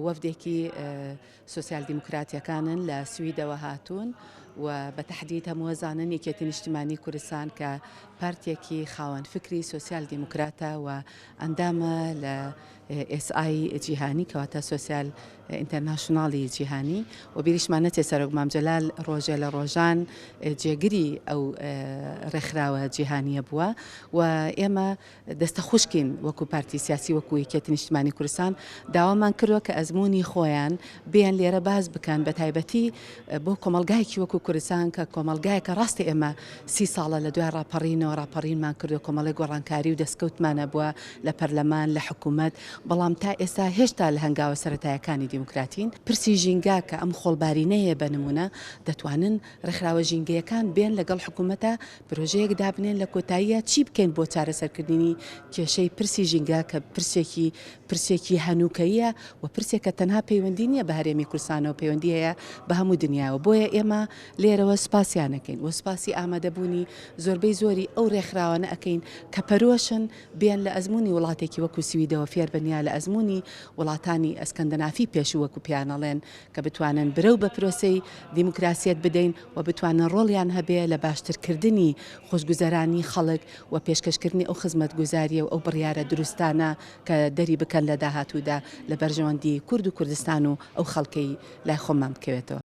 وەفدێکی سۆسیال دیموکراتیەکانن لە سویدەوە هاتوون و بە تەحدید هەموو ئەزانن یەکێتی نیشتیمانی کوردستان کە پارتێکی خاوەن فکری سۆسیال دیموکراتە و ئەندامە لە ئێس ئای جیهانی کەواتە سۆسیال ئینتەرناشناڵی جیهانی و بیریشمان نەچێت سەرۆک مام جەلال ڕۆژێ لە ڕۆژان جێگری ئەو ڕێکخراوە جیهانیە بووە و ئێمە دەستە خوشکین وەکو پارتی سیاسی وەکو یەکێتی نیشتمانی کوردستان داوامان کردوە کە ئەزموونی خۆیان بێن لێرە باس بکەن بە تایبەتی بۆ کۆمەڵگایەکی وەکو کوردستان کە کۆمەڵگایەکە ڕاستە ئێمە سی ساڵە لە دوای ڕاپەڕینەوە ڕاپەڕینمان کردوە کۆمەڵێک گۆڕانکاری و دەستکەوتمان هەبووە لە پەرلەمان لە حکوومەت بەڵام تا ئێستا هێشتا لە هەنگاوە سەرەتایەکانی دیموکراتین. پرسی ژینگە کە ئەم خۆڵبارینەیە بە نموونە دەتوانن ڕێکخراوە ژینگەیەکان بێن لەگەڵ حکوومەتە پرۆژەیەک دابنێن لە کۆتاییا چی بکەین بۆ چارەسەرکردنی کێشەی پرسی ژینگە کە پرسێکی پرسێکی هەنووکەییە و پرسێکە تەنها پەیوەندی نییە بە هەرێمی کوردستانەوە پەیوەندی هەیە بە هەموو دنیاوە بۆیە ئێمە لێرەوە سوپاسیان ئەکەین و سوپاسی ئامادەبوونی زۆربەی زۆری ئەو رێکخراوانە ئەکەین کە پەرۆشن بێن لە ئەزموونی وڵاتێکی وەکو سویدەوە فێربن یا لە ئەزموونی وڵاتانی ئەسکەندەنافی پێشوو وەکو پێیان ئەڵێن کە بتوانن برەو بە پرۆسەی دیموکراسیەت بدەین و بتوانن ڕۆڵیان هەبێ لە باشترکردنی خۆشگوزەرانی خەڵک و پێشکەشکردنی ئەو خزمەتگوزاریە و ئەو بڕیارە دروستانە کە دەری بکەن لە داهاتوودا لە بەرژەوەندی کورد و کوردستان و ئەو خەڵکەی لای خۆمان بکەوێتەوە.